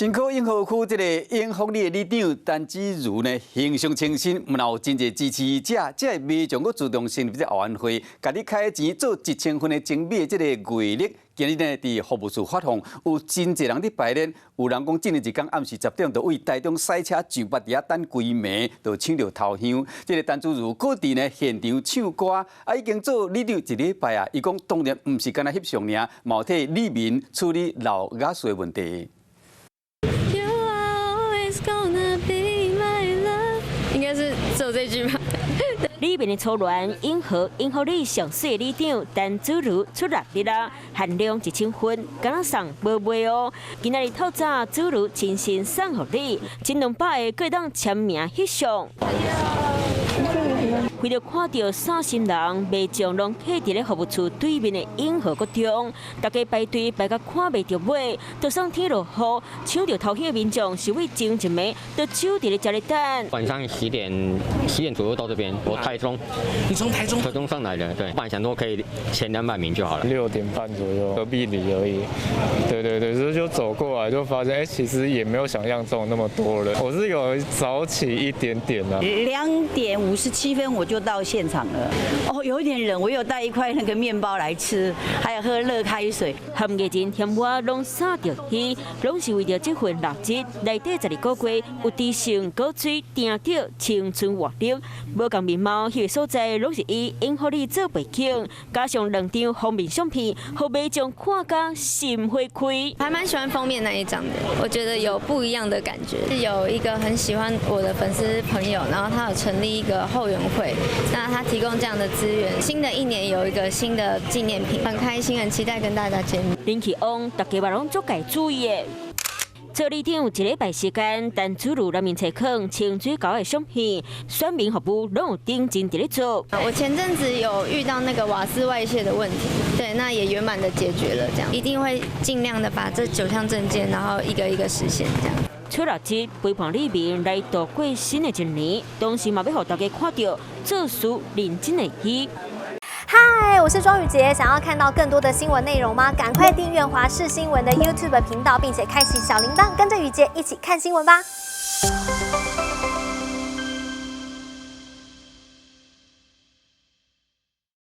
新科永和區這个永福里的里長陳子如呢，形象清新，嘛有真濟支持者，這个民眾閣自動成立這個後援會，共你開錢做1000份的精美的這个月曆，今日呢，佇服務處發放，有真濟人佇排練，有人講進前一工暗時10點，就為台中賽車上班佇遐等規暝，就搶著頭香。這个陳子如閣佇呢現場唱歌，啊，已經做里長一禮拜啊，伊講當然毋是干焦翕相爾，嘛有替里民處理老瓦數的問題。 You are always gonna be my love，應該是只有這句吧。里面的初戀永和永福里上媠里長陳子如出六日啦，限量1000份，敢若送無賣哦。今仔日透早子如親身送予你，一兩百个閣會當簽名翕相。為著看著三心人，民眾攏聚佇咧服務處對面的永和國中，大家排隊排甲看袂著尾，就算天落雨，搶著頭香的民眾是為前一暝就守佇咧遮咧等。晚上10點左右到這邊，我台中，你從台中？台中上來的，對，本來想說可以前200名就好了。6點半左右，隔壁里而已。對對對，所以就走過來就發現，其實也沒有想象中那麼多人。我是有早起一點點啊。 2點57分我就到現場了。哦，有一點冷，我有帶一塊那個麵包來吃，還有喝熱開水。含藝人嫌我攏灑著魚，攏是為著這份六折，內底12個月有知性果水，定著青春活力。無仝面貌，彼个所在攏是以永福里做背景，加上兩張封面相片，予民眾看甲心花開。還蠻喜歡封面那一張的，我覺得有不一樣的感覺。有一個很喜歡我的粉絲朋友，然後他有成立一個後援會，那他提供這樣的資源，新的一年有一個新的紀念品，很開心，很期待跟大家見面。人氣王，大家嘛攏足該注意的。做里長一禮拜時間，陳子如內面冊囥清水溝的相片，選民服務攏有認真佇咧做。我前陣子有遇到那個瓦斯外泄的問題，對，那也圓滿的解決了，這樣一定會盡量的把這九項政見，然後一個一個實現，這樣。初六日陪伴里民來度過新的一年，同時嘛欲予大家看著做事認真的伊。嗨，我是莊宇傑，想要看到更多的新聞內容嗎？趕快訂閱華視新聞的 YouTube 頻道，並且開啟小鈴鐺，跟着宇傑一起看新聞吧。